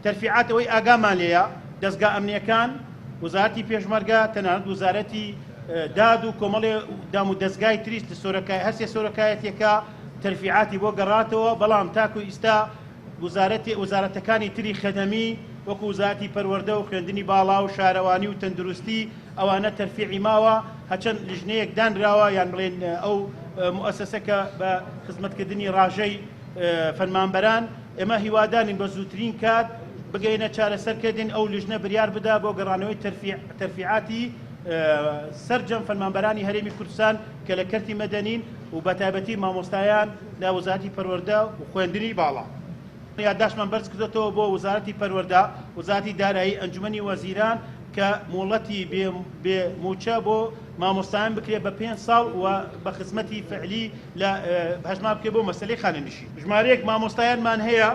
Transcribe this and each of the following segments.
تەرفیعات ئەوەی ئاگامان لێیە دەزگا ئەمنیەکان، وەزارەتی پێشمەرگە، تەنانەت وەزارەتی داد و کۆمەڵێ دام و دەزگای تریش لە سۆرەکای هەرسێ سۆرەکایەتیەکە تەرفیعاتی بۆ گەڕاتەوە، بەڵام تاکو ئیستا وزارەتی وزارەتەکانی تری خەدەمی وەکو وزارەتی پەروەردە و خوێندنی باڵا و شارەوانی و تەندروستی ئەوانە تەرفیعی ماوە هەچەند لیژنەیەک دانراوە یان بڵێن ئەو موئەسەسە کە بە خزمەتکردنی ڕاژەی فەرمانبەران ئێمە هیوادارین بە زووترین کات بگەینە چارەسەرکردن ئەو لیژنە بریار بدا بۆ گەڕانەوەی تەرفیعاتی سەرجەم فەرمانبەرانی هەرێمی کوردستان کە لە کەرتی مەدەنین و بەتایبەتی مامۆستایان لە وەزارەتی پەروەردە و خوێندنی باڵا. یادداشتمان بەرز کردۆتەوە بۆ وەزارەتی پەروەردە، وەزارەتی دارایی، ئەنجومەنی وەزیران کە مۆڵەتی بێ بێ مووچە بۆ مامۆستایان بکرێت بە پێنج ساڵ و بە خزمەتی فعلی لە هەژمار بکرێت بۆ مەسەلەی خانەنشین. ژمارەیەک مامۆستایانمان هەیە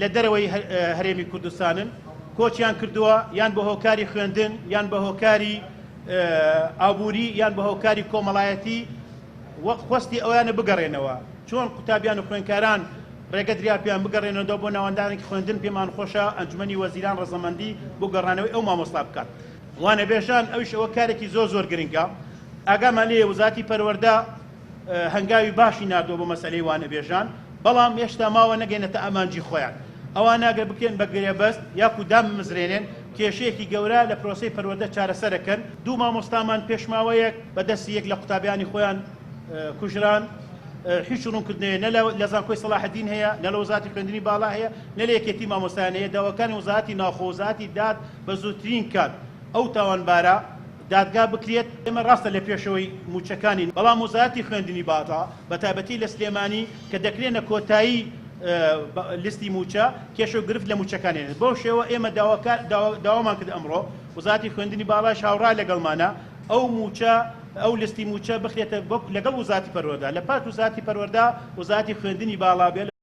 لە دەرەوەی هەرێمی کوردستانن کۆچیان کردووە یان بە هۆکاری خوێندن یان بە هۆکاری ئابووری یان بە هۆکاری کۆمەڵایەتی وەک خواستی ئەویانە بگەڕێنەوە، چۆن قوتابیان و خوێندکاران ڕێگە درا پێیان بگەڕێنەوە بۆ ناوەندانێکی خوێندن، پێمان خۆشە ئەنجومەنی وەزیران ڕەزەمەندی بۆ گەڕانەوەی ئەو مامۆستا بکات. وانەبێژان، ئەویش ئەوە کارێکی زۆر زۆر گرنگە، ئاگامان لێیە وەزارەتی پەروەردە هەنگاوی باشی ناردووە بۆ مەسەلەی وانەبێژان، بەڵام هێشتا ماوە نەگەینەتە ئامانجی خۆیان. ئەوانە گەر بکرێن بە گرێبەست یاکو دابمەزرێنێن، کێشەیەکی گەورە لە پرۆسەی پەروەردە چارەسەرەکەن. دوو مامۆستامان پێش ماوەیەک بە دەستی یەک لە قوتابیانی خۆیان کوژران، هیچ ڕوونکردنەوەیەک نە لە زانکۆی سەڵاحەدین هەیە، نە لە وەزارەتی خوێندنی باڵا هەیە، نە لە یەکێتی مامۆستایان هەیە. داواکانی وەزارەتی ناوخۆ، وەزارەتی داد بە زووترین کات ئەو تاوانبارە دادگا بکرێت. ئێمە ڕاستە لە پێشەوەی مووچەکانین، بەڵام وەزارەتی خوێندنی باڵا بە تایبەتی لە سلێمانی کە دەکرێنە کۆتایی لیستی مووچە، کێشە و گرفت لە مووچەکان هێنێت. بەو شێوە ئێمە داوامان کرد ئەمڕۆ وەزارەتی خوێندنی باڵاش هاوڕا لەگەڵمانە ئەو مووچە ئەو لیستی مووچە بخرێتە لەگەڵ وەزارەتی پەروەردە، لە پاش وەزارەتی پەروەردە وەزارەتی خوێندنی باڵا بێ.